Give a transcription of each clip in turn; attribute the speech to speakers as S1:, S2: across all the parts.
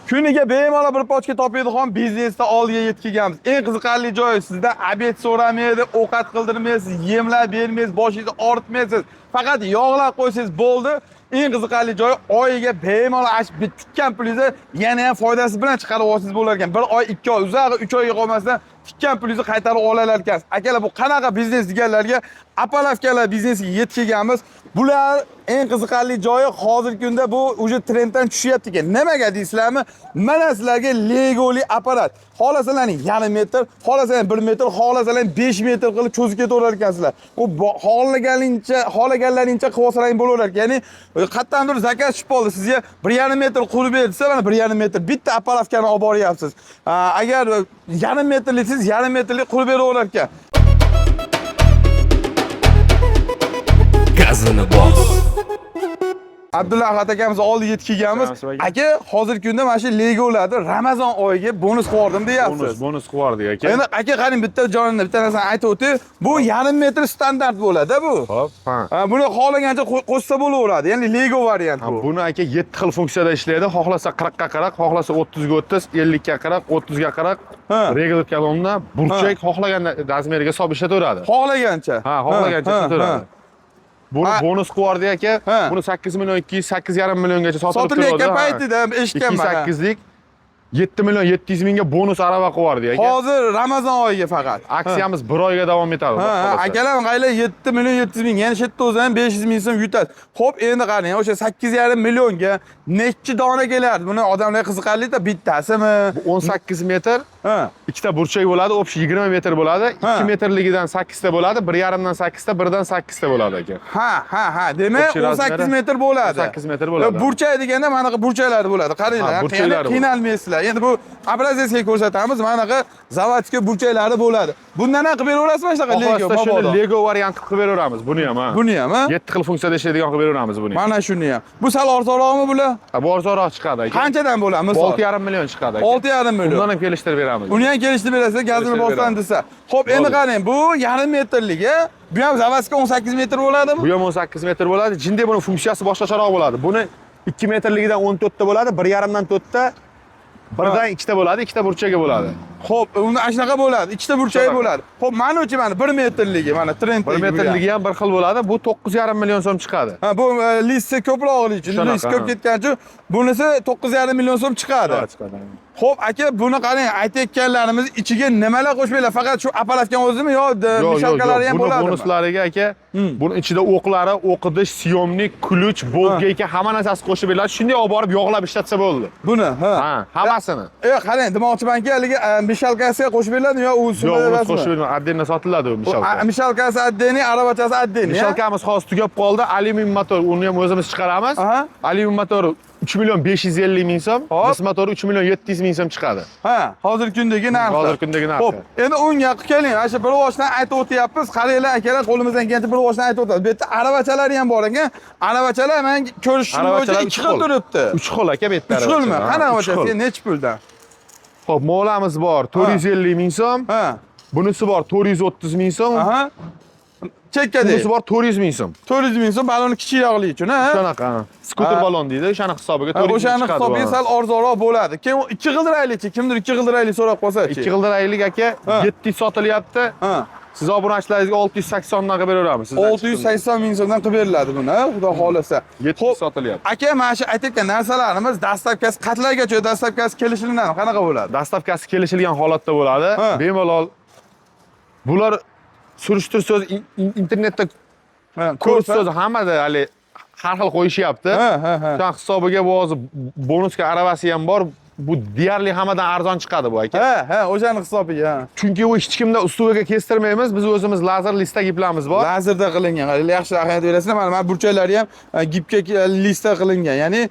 S1: Kuniga bemalol bir pochka topadigan biznesda oldiga yetib kelganmiz. Eng qiziqarli joyi sizdan обед so'ramaydi, ovqat qildirmaysiz, yemlab bermaysiz, boshingizni og'ritmaysiz. Faqat yog'lab qo'ysangiz bo'ldi. Eng qiziqarli joyi oyiga bemalol ash tikkan pulingizni yana ham foydasi bilan chiqarib olsangiz bo'lar ekan. Bir oy, 2 oy, uzog'i 3 oyga qolmasdan tikkan pulingizni qaytarib olar ekansiz. Akalar, bu qanaqa biznes deganlarga опалубка lar biznesiga yetib kelganmiz. Bular eng qiziqarli joyi hozirgi kunda bu уже trenddan tushyapti ekan. Nimaga deysizlarmi? Mana sizlarga Legoli apparat. Xohlasalaring yarim metr, xohlasalaring 1 metr, xohlasalaring 5 metr qilib cho'zib ketaverar ekansizlar. U xohlaganlaringcha qilib olsalaring bo'laverar ekan. Ya'ni qayerdandir заказ tushib qoldi sizga 1,5 metr qurib ber desa, mana 1,5 metr bitta опалубка ni olib boryapsiz. Agar yarim metrlik siz yarim metrlik qurib beraverar ekan.
S2: Gazini bos.
S1: Abdulla Ahad akamiz oldiga yetib kelganmiz.
S3: Salomsiz aka.
S1: Aka, hozirgi kunda mana shu Legolarni Ramazon oyiga bonus qilib yubordim deyapsiz.
S3: Bonus qilib yubordik aka.
S1: Endi aka qarang, bitta joyini bitta narsani aytib o'tay. Bu yarim metr standart bo'ladi bu.
S3: Hop, ha.
S1: Ha, buni xohlagancha qo'shsa bo'laveradi. Ya'ni Lego variant
S3: Ha,
S1: bu.
S3: buni aka 7 xil funksiyada ishlaydi. Xohlasa 40 ga 40, xohlasa 30 ga 30, 50 ga 40, 30 ga 40.
S1: Ha.
S3: Regl kolonna, burchak xohlagan размер iga solib ishlataveradi.
S1: Xohlagancha.
S3: Ha, xohlagancha ishlataveradi. Buni bonus qilib yubordik aka. Buni 8 million 200, 8,5 milliongacha sotilib
S1: Sotilayotgan
S3: turadi.
S1: paytida eshitganman. Ha.
S3: 2.8lik 7 million 700 mingga bonus arava qilib yubordik aka.
S1: Hozir Ramazon oyiga faqat.
S3: Aksiyamiz bir oyga davom etadi.
S1: Ha,
S3: Xudo xohlasa.
S1: Akalar qaranglar, 7 million 700 ming, ya'ni shu yerda o'zi ham 500 ming so'm yutadi. Xo'p, endi qarang, o'sha 8,5 millionga nechi dona keladi? Buni odamlarga qiziqarli-da, bittasimi?
S3: Bu 18 metr ikkita burchak bo'ladi, общий 20 metr bo'ladi. 2 metrligidan 8 ta bo'ladi, 1,5 dan 8 ta, 1 dan 8 ta bo'ladi aka.
S1: Ha. Demak,
S3: Общий
S1: 18
S3: размер i
S1: metr bo'ladi.
S3: 18 metr bo'ladi.
S1: Burchak deganda manaqa burchaklari bo'ladi. Qaranglar,
S3: Ha, burchaklari bo'ladi.
S1: qiynalmaysizlar. Endi bu образец ga ko'rsatamiz. Manaqa заводской burchaklari bo'ladi. Bundan ham qilib beraverasizmi shunaqa Lego
S3: Xohlasa shuni
S1: mabodo?
S3: Lego variant qilib beraveramiz buni ham, ha.
S1: Buni ham, ha?
S3: 7 xil funksiyada ishlaydigan qilib beraveramiz buni.
S1: Mana shuni ham. Bu sal arzonroqmi bular?
S3: Ha, bu arzonroq chiqadi aka.
S1: Qanchadan bo'ladi misol?
S3: 6,5 million chiqadi aka.
S1: 6,5 million.
S3: Undan ham kelishtirib beramiz.
S1: Uni ham kelishtirib berasizlar, gazini
S3: Kelishtirib
S1: bosdan
S3: beramiz.
S1: desa. Xo'p, endi
S3: Bo'ldi.
S1: qarang, bu yarim metrligi, bu ham заводской 18 metr bo'ladimi?
S3: Bu ham 18 metr bo'ladi. Jindek buni funksiyasi boshqacharoq bo'ladi. Buni 2 metrligidan 14 ta bo'ladi, 1,5 dan 4 ta, 1 dan 2 ta bo'ladi, ikkita burchagi bo'ladi.
S1: Xo'p, unda ana shunaqa bo'ladi. Ikkita burchagi
S3: Shunaqa.
S1: bo'ladi. Xo'p, mana uchi mana 1 metrligi, mana trend.
S3: 1 metrligi ham bir xil bo'ladi. Bu 9,5 million so'm chiqadi.
S1: Ha, bu лист i ko'proq uchun,
S3: Shunaqa,
S1: list ko'p
S3: ha.
S1: ketgani uchun bunisi 9,5 million so'm chiqadi.
S3: Chiqadi.
S1: Xo'p, aka, buni qarang, aytayotganlarimiz ichiga nimalar qo'shmanglar? Faqat shu apparatga o'zimi yo
S3: Yo'q, yo'q,
S1: мешалка lari
S3: yo'q.
S1: ham
S3: Buni
S1: bo'ladimi?
S3: bonuslariga aka, buni ichida o'qlari, o'qidish, съёмник, ключ, болт, hamma narsasi qo'shib beriladi. Shunday olib borib yog'lab ishlatsa bo'ldi.
S1: Buni, ha.
S3: Ha, hammasini.
S1: Qarang, demoqchimanki, haligi мешалка siga qo'shib beriladimi yo u
S3: Yo'q, uni qo'shib bermaydi. Отдельно sotiladi u мешалка.
S1: Мешалка si отдельный, aravachasi отдельный.
S3: Мешалка miz hozir tugab qoldi. Alyumin motor, uni ham o'zimiz chiqaramiz. Alyumin motor 3 million 550 ming so'm, mis motori 3 million 700 ming so'm chiqadi.
S1: Ha, hozirgi kundagi narxi.
S3: Hozirgi kundagi narxi.
S1: Xo'p, endi unga keling, mana shu bir boshdan aytib o'tyapmiz. Qaranglar, akalar, qo'limizdan kelgancha bir boshdan aytib o'tamiz. Bu yerda aravachalari ham bor ekan. Aravachalar men ko'rishim bo'yicha
S3: Aravachalar
S1: ikki xil turibdi.
S3: 3 xil aka bu yerda.
S1: 3 xilmi?
S3: aravachalar.
S1: Qani
S3: Ha, uch xil.
S1: aravachasi nechi puldan?
S3: Xo'p, molamiz bor 450 ming so'm. Bunisi bor 430 ming so'm.
S1: Chekkada.
S3: Bunisi bor 400 ming so'm.
S1: 400 ming so'm baloni kichikroqli uchun, ha?
S3: Shunaqa, ha. Skuter balon deydi, o'shani hisobiga 400 ming
S1: O'shani
S3: chiqadi.
S1: hisobiga
S3: bu.
S1: sal arzonroq bo'ladi. Keyin ikki g'ildiraylikchi, kimdir ikki g'ildiraylik so'rab qolsa-chi.
S3: Ikki g'ildiraylik aka 700 sotilyapti. Siz obunachilaringizga 680 dan qilib beraveramiz. Sizdan
S1: 680 ming so'mdan qilib beriladi buni, xudo xohlasa.
S3: 700
S1: Xo'p,
S3: sotilyapti.
S1: Aka, mana shu aytayotgan narsalarimiz доставка si qatlargacha, доставка si kelishilgan qanaqa bo'ladi?
S3: Доставка si kelishilgan holatda bo'ladi. Bemalol bular surishtirsangiz internetda ko'rsangiz hammada hali har xil qo'yishyapti.
S1: Ha, ha, ha.
S3: O'sha hisobiga bu hozir bonusga aravasi ham bor. Bu deyarli hammadan arzon chiqadi bu aka.
S1: Ha, o'shani hisobiga, ha.
S3: Chunki u hech kimda услуга ga kestirmaymiz. Biz o'zimiz lazer lista giplamiz bor.
S1: Lazerda qilingan. Qaranglar, yaxshi ahamiyat berasizlar. Mana burchaklari ham гибка lista qilingan. Ya'ni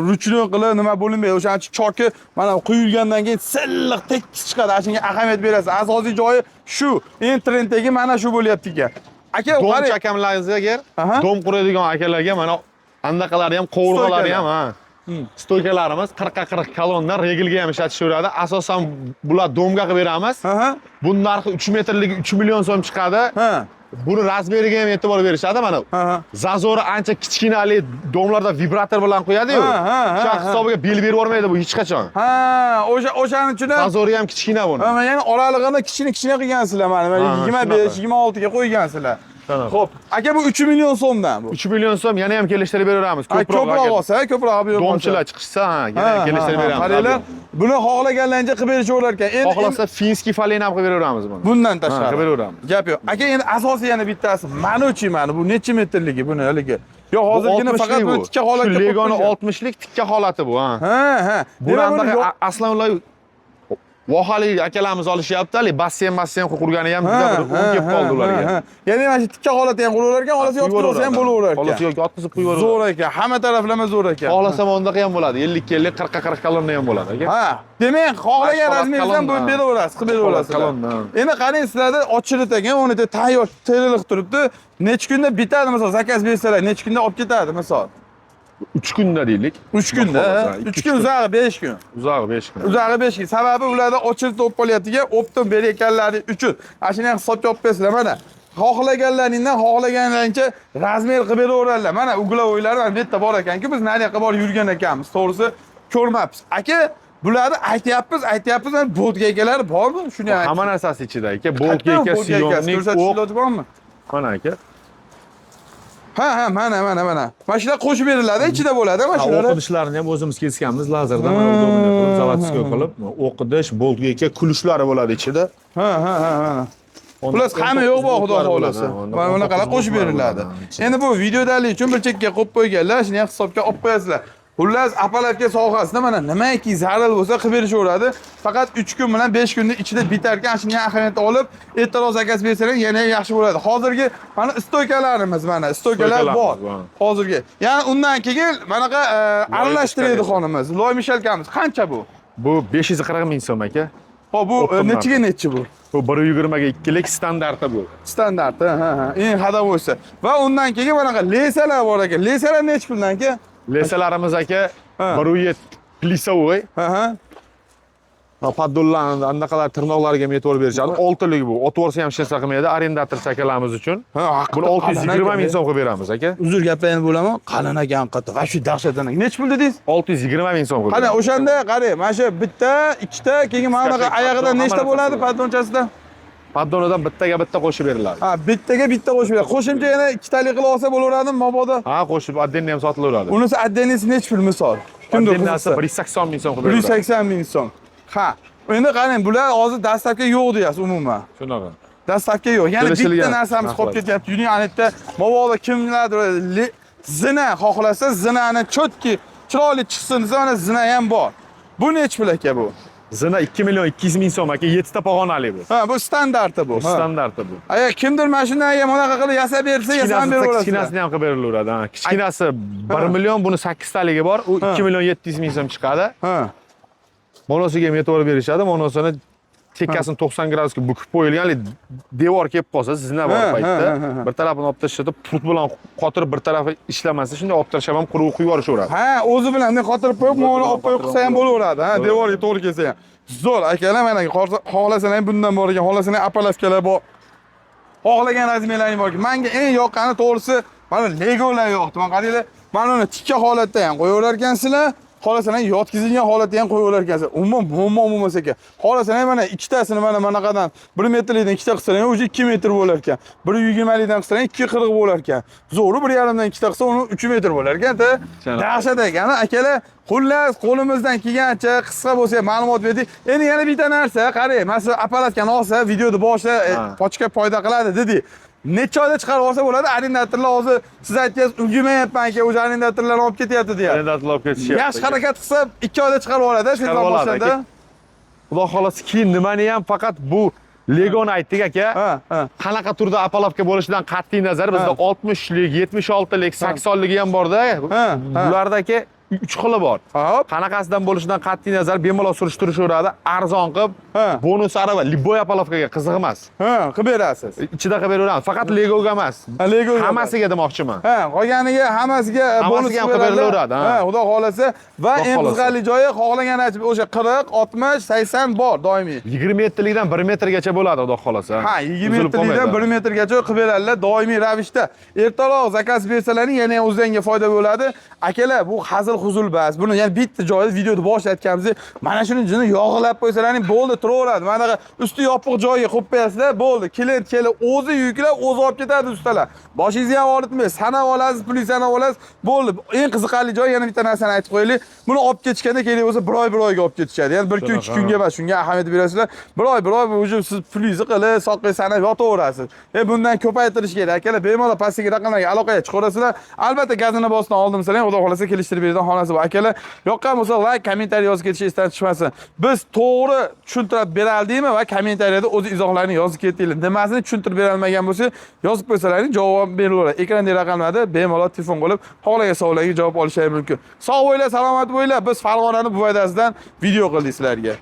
S1: ручной qilib nima bo'linmaydi. O'shaning uchun choki mana quyilgandan keyin silliq tekis chiqadi. Ana shunga ahamiyat berasiz. Asosiy joyi shu. Eng trenddagi mana shu bo'lyapti ekan. Aka,
S3: Дом
S1: qarang.
S3: akamlaringizga, дом quradigan akalarga mana andaqalari ham, qovurg'alari ham, ha. Стойка larimiz 40 ga 40 kolonna regelga ham ishlatishaveradi. Asosan bular дом ga qilib beramiz. Buni narxi 3 metrligi 3 million so'm chiqadi. Buni размер iga ham e'tibor berishadi mana.
S1: Ha, ha.
S3: Зазор i ancha kichkina haligi дом larda vibrator bilan qo'yadi-yu.
S1: Ha, ha, ha,
S3: O'sha
S1: ha.
S3: hisobiga bel berib yubormaydi bu hech qachon.
S1: Ha, o'shaning uchun ham
S3: Зазор i ham kichkina buni.
S1: Ha, ya'ni oralig'ini kichkina kichkina qilgansizlar mana. Mana
S3: Ha,
S1: 25,
S3: shunaqa.
S1: 26 ga qo'ygansizlar.
S3: Shunaqa.
S1: Xo'p, aka, bu 3 million so'mdan bu.
S3: 3 million so'm, yana ham kelishtirib beraveramiz.
S1: Ha, ko'proq
S3: agar
S1: olsa, ko'proq olib berib
S3: дом chilar chiqishsa, ha, yana ham kelishtirib beramiz.
S1: Qaranglar, buni xohlaganlarcha qilib berishaverar ekan. Endi
S3: Xohlasa финский фолин ham qilib beraveramiz buni.
S1: Bundan
S3: Ha,
S1: tashqari.
S3: qilib beraveramiz.
S1: Gap yo'q. Aka, endi asosiy yana bittasi, manuchi mana bu necha metrligi buni haligi? Yo'q, hozirgina
S3: Bu
S1: faqat
S3: 60lik
S1: bu
S3: bu.
S1: tikka holatga
S3: Shu
S1: qo'yib
S3: Legoni
S1: qo'ygan.
S3: 60 lik tikka holati bu, ha.
S1: Ha.
S3: Bu
S1: Demak, buni
S3: anaqa aslan ular vohali akalarimiz olishyapti, haligi basseyn qurgani ham juda bir o'ng kelib qoldi ularga.
S1: Ya'ni mana shu tikka holati ham qulaverar ekan, xohlasa yotqizib olsa ham bo'laverar ekan.
S3: Xohlasa yoki yotqizib qo'yib yuboraveradi.
S1: Zo'r ekan, hamma taraflama zo'r ekan.
S3: Xohlasa undaqa ham bo'ladi. 50 ga 50, 40 ga 40 kolonna ham bo'ladi aka.
S1: Ha, demak, xohlagan
S3: Holat
S1: размер ingizdan
S3: kolonna.
S1: bo'lib beraverasiz, qilib beraverasiz.
S3: Kolonna.
S1: Endi qarang, sizlarda ochilit ekan, uni tayyor teriliq turibdi. Necha kunda bitadi, misol, заказ bersalar, necha kunda olib ketadi, misol?
S3: 3 kunda deylik.
S1: 3 kunda,
S3: Xohlasa,
S1: 3 kun, uzog'i 5 kun.
S3: Uzog'i 5 kun.
S1: Uzog'i 5 kun. Sababi ularda ochilit bo'lib qolyaptiga, оптом berayotganlari uchun. Ana shuni ham hisobga olib qo'yasizlar mana. Xohlaganlaringdan xohlaganlaringcha размер qilib beraveradilar. Mana угловой lari mana bu yerda bor ekanku, biz nariyoqqa borib yurgan ekanmiz. To'g'risi ko'rmabmiz. Aka, bularni aytyapmiz, aytyapmiz, mana болт gaykalari bormi? Shuni ham
S3: Hamma narsasi ichida aka. Болт
S1: Qayerdan
S3: gayka,
S1: болт gaykasi?
S3: съёмник,
S1: Ko'rsatish
S3: o'q.
S1: iloji bormi?
S3: Mana aka.
S1: Ha, mana, mana, mana. Mana shular qo'shib beriladi, ichida bo'ladi mana shular.
S2: O'q idishlarini ham o'zimiz kesganmiz lazerda, mana удобный qilib, заводской qilib, o'q idish, болт gayka, ключ lari bo'ladi ichida.
S1: Ha. Xullas, hamma yo'q bor, xudo xohlasa. Mana bunaqalar qo'shib beriladi. Endi bu videodalik uchun bir chekka qo'yib qo'yganlar, shuni ham hisobga olib qo'yasizlar. Xullas, опалубка sohasida mana nimaiki zarur bo'lsa qilib berishaveradi. Faqat 3 kun bilan 5 kunning ichida bitar ekan, shuni ham ahamiyatga olib, ertaroq заказ bersangiz yana ham yaxshi bo'ladi. Hozirgi mana стойка larimiz, mana стойка lar bor.
S3: Стойка larimiz bor.
S1: Hozirgi. Ya'ni undan keyin manaqa aralashtiradiganimiz, loy мешалка miz qancha bu?
S3: Bu 540 ming so'm aka.
S1: Hop, bu
S3: Оптом
S1: nechiga nechi bu?
S3: Bu 1.20 ga 2lik standarti bu.
S1: Standarti, ha. Eng ходовой si. Va undan keyin manaqa леса lar bor ekan. Леса lar nechi puldan aka?
S3: Леса larimiz aka
S1: Ha.
S3: 1.7 плясовой.
S1: Ha.
S3: Поддон larni anaqalar tirnoqlariga ham e'tibor berishadi. Oltilik bu. Otib yuborsa ham hech narsa qilmaydi. Арендатор akalarimiz uchun.
S1: Ha,
S3: Buni 620 ming so'm qilib beramiz aka.
S1: Uzr, gaplayni bo'laman. Qalin ekan qattiq. Va shu dahshatdan. Nechi pul dedingiz?
S3: 620 ming so'm qilib.
S1: Qani, o'shanda qarang, mana shu bitta, ikkita, keyin mana bunaqa
S3: Skashlik,
S1: oyog'idan
S3: поддон,
S1: nechta
S3: hamma
S1: bo'ladi
S3: narsasi.
S1: поддон chasidan?
S3: Поддон idan bittaga bitta qo'shib beriladi.
S1: Ha, bittaga bitta qo'shib beradi. Qo'shimcha yana ikkitalik qilib olsa bo'laveradimi mabodo?
S3: Ha, qo'shib отдельно ham sotilaveradi.
S1: Unisi отдельный si nechi pul, misol? Kimdir
S3: Отдельный si
S1: qiziqsa.
S3: 180 ming so'm qilib beriladi.
S1: 180 ming so'm. Ha. Endi qarang, bular hozir доставка yo'q deyapsiz umuman.
S3: Shunaqa.
S1: Доставка yo'q. Yana bitta
S3: Kelishilgan
S1: narsamiz qolib
S3: narxlar.
S1: ketyapti. Yuring, ana yerda mabodo kimlardir zina xohlasa, zinani чётко chiroyli chiqsin desa, mana zina ham bor. Bu nechi pul aka bu?
S3: Zina 2 million 200 ming so'm aka, 7 ta pog'onali bu.
S1: Ha, bu standarti bu.
S3: Bu
S1: Ha.
S3: standarti bu.
S1: Agar kimdir mana shundan agar bunaqa qilib yasab bersa, yasab ham
S3: Kichkinasi
S1: beraverasizlar.
S3: kichkinasini ham qilib berilaveradi. Ha, kichkinasi 1 million, buni 8 taligi bor. U 2 million 700 ming so'm chiqadi.
S1: Ha.
S3: Monosiga ham e'tibor berishadi. Monosini chekkasini 90 gradusga bukib qo'yilgan, haligi devor kelib qolsa, zina bor paytda
S1: ha, ha, ha.
S3: bir tarafini olib tashlatib, pult bilan qotirib, bir tarafi ishlamasa, shunday olib tashlab ham quruq quyib yuborishaveradi.
S1: Ha, o'zi bilan bunday qotirib qo'yib, mana olib qo'yib qilsa ham bo'laveradi. Ha, devorga to'g'ri kelsa ham. Zo'r akalar, mana xohlasalar ham bundan bor ekan, xohlasalar опалубка lar bor. Xohlagan размер laring bor ekan. Menga eng yoqqani to'g'risi mana Legolar yoqdi. Mana qaranglar, mana uni tikka holatda ham qo'yaverar ekansizlar. Xohlasalar yotkizilgan holatda ham qo'yaverar ekansizlar. Umuman muammo bo'lmas ekan. Xohlasalar mana ikkitasini mana manaqadan 1 metrlikdan ikkita qilsalar уже 2 metr bo'lar ekan. 1.20 likdan qilsalar 2.40 bo'lar ekan. Zo'ri 1.5 dan ikkita qilsa uni 3 metr bo'lar ekan. Dahshat ekan, akalar. Xullas, qo'limizdan kelgancha qisqa bo'lsa ham ma'lumot berdik. Endi yana bitta narsa, qarang, masalan, опалубка ni olsa, videoda boshida pochka foyda qiladi dedik. Necha oyda chiqarib olsa bo'ladi? Арендатор lar hozir siz aytgansiz, ulgurmayapman aka, o'zi арендатор lar olib ketyapti deyapti.
S3: Арендатор lar olib ketishyapti.
S1: Yaxshi harakat qilsa, 2 oyda chiqarib oladi, sezon
S3: Chiqarib oladi,
S1: boshlanadi.
S3: aka. Xudo xohlasa, keyin nimani ham faqat bu Legoni aytdik aka.
S1: Ha, ha.
S3: Qanaqa turda опалубка bo'lishidan qat'iy nazar bizda 60lik, 76lik, 80ligi ham borda.
S1: Ha, ha.
S3: Bularda aka Uch xili bor.
S1: Hop.
S3: Qanaqasidan bo'lishidan qat'iy nazar bemalol surishtirishaveradi, arzon qilib, bonus arava, любой опалубка ga, qiziq emas.
S1: Ha, qilib berasiz.
S3: Ichida qilib beraveramiz. Faqat Legoga emas.
S1: Ha, Legoga emas.
S3: Hammasiga demoqchiman.
S1: Ha, qolganiga hammasiga bonus
S3: Hammasiga ham qilib berilaveradi, ha.
S1: Ha, xudo xohlasa va
S3: Xudo
S1: eng
S3: xohlasa.
S1: qiziqarli joyi, xohlagan aytib o'sha 40, 60, 80 bor doimiy.
S3: 27 likdan 1 metrgacha bo'ladi, xudo xohlasa.
S1: Ha,
S3: Uzilib
S1: 27 likdan
S3: qolmaydi.
S1: 1 metrgacha qilib beradilar doimiy ravishda. Ertaroq заказ bersalaring yana ham o'zlariga foyda bo'ladi. Akalar, bu hazil huzul bas. Buni yana bitta joyda videoda boshida aytganimizdek, mana shuni jini yog'lab qo'ysalaring bo'ldi, turaveradi. Mana bunaqa usti yopiq joyga qo'yib qo'yasizlar, bo'ldi. Klient kelib o'zi yuklab, o'zi olib ketadi ustalar. Boshingizni ham og'ritmaysiz. Sanab olasiz, pulni sanab olasiz. Bo'ldi. Eng qiziqarli joyi, yana bitta narsani aytib qo'yaylik. Buni olib ketishganda kerak bo'lsa bir oy, bir oyga olib ketishadi. Ya'ni bir kun, 2 kunga emas, shunga ahamiyat berasizlar. Bir oy, bir oy уже siz pulingizni qilib, soqqa sanab yotaverasiz. Bundan ko'paytirish kerak. Akalar, bemalol pastdagi raqamlarga aloqaga chiqaverasizlar. Albatta gazini bosdan oldim sizlar, xudo xohlasa kelishtirib beradigan xonasi bor. Akalar, yoqqan bo'lsa like, kommentariy yozib ketish esdan chiqmasin. Biz to'g'ri tushuntirib beraldikmi va kommentariyada o'z izohlarini yozib ketinglar. Nimasini tushuntirib berolmagan bo'lsa, yozib qo'ysalaring javob berilaveradi. Ekrandagi raqamlarda bemalol telefon qilib, xohlagan savollarga javob olishlari mumkin. Sog' bo'linglar, salomat bo'linglar. Biz Farg'onani buvaydasidan video qildik sizlarga.